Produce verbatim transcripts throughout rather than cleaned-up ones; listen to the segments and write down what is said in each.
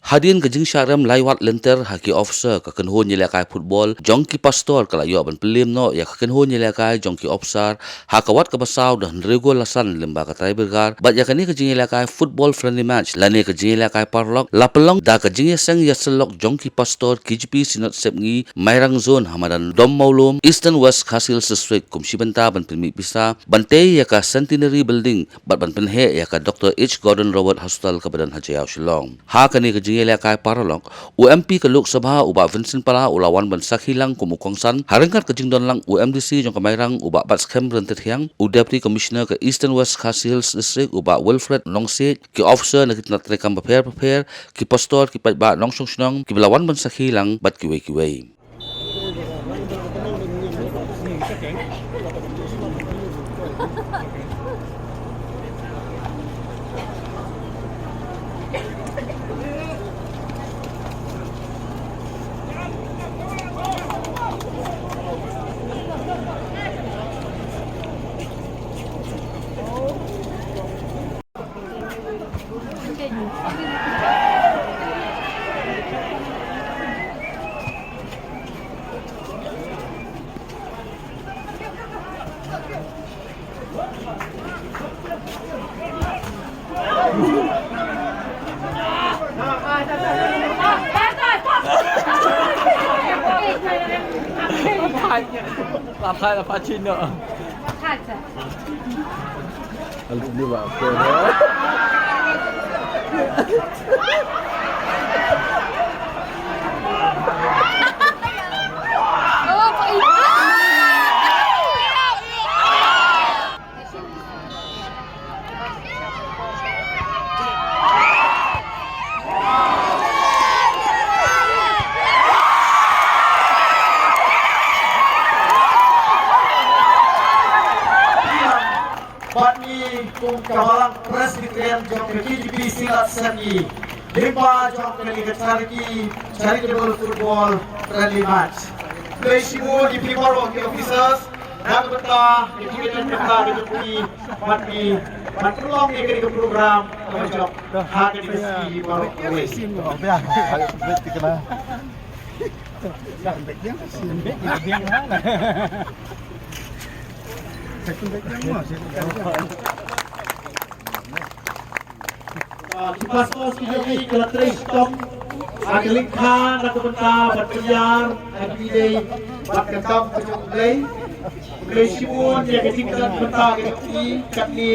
Hadien ka jingshah rem lai wat lynter ha ki officer, ka kynhun ïalehkai football jong ki pastor ka la ïoh ban pynliem noh ïa ka kynhun ïalehkai jong ki officer ha ka wat kaba saw da hynriew gol la san lyngba ka tiebreaker, bad ïa kane ka jingïalehkai football friendly match lane ka jingïalehkai paralok la pynlong da ka jingïaseng ïasyllok jong ki pastor K J P Synod Sepngi Mairang Zone ha madan Dom Mawlum, Eastern West Khasi Hills District, kum shi bynta ban pynmih pisa ban tei ïa ka Centenary Building bad ban pynheh ïa ka Doctor H Gordon Roberts Hospital kaba don ha Jaïaw, Shillong. Ha kane ka jingïalehkai paralok, u M P ka Lok Sabha u Bah Vincent Pala u la wan ban sakhi lang kum u kongsan, ha ryngkat ka jingdon lang u M D C jong ka Mairang u Bah Batskhem Ryntathiang, u Deputy Commissioner ka Eastern West Khasi Hills District u Bah Wilfred Nongsiej, ki officer na ki tnat treikam bapher bapher, ki pastor, ki paidbah nongshong shnong kiba la wan ban sakhi lang bad kiwei kiwei. Bad ngi kum ka Balang Presbyterian jong ka K J P Synod Sepngi, lyngba jong kane ka charity, charitable football friendly match. Khublei shibun ïa phi baroh ki officers na ka bynta ka jingïadon bynta ka jong phi, bad ngi ban pynlong ïa kane ka program kaba jop ha kane ka sngi baroh kawei. Ah, ki pastors ki jong ngi ki la trei shitom ha ka lyngkha na ka bynta ban pynïar ha ki dei bad ka kam ka jong U Blei. Khublei shibun ïa ka jingdon bynta ka jong ngi, katne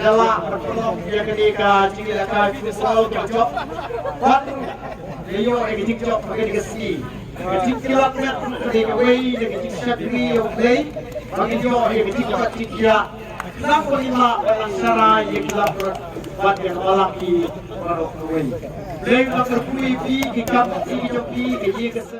la lah ban pynlong ïa kane ka jingïalehkai football ka jop. Bad ngi ïoh ïa ka jingjop ha kane ka sngi. Ka jingkylliang met ka dei kawei na ka jingshakri ïa U Blei. Ba ngi ïoh ïa ka jingbat jingkhiah. Nang ba ngin lah ban nang sharai ïa ki lap bad ïa ka balang ki baroh kawei. Blei un nang kyrkhu ïa phi, ki kam ki jong phi, ka ïing ka sem.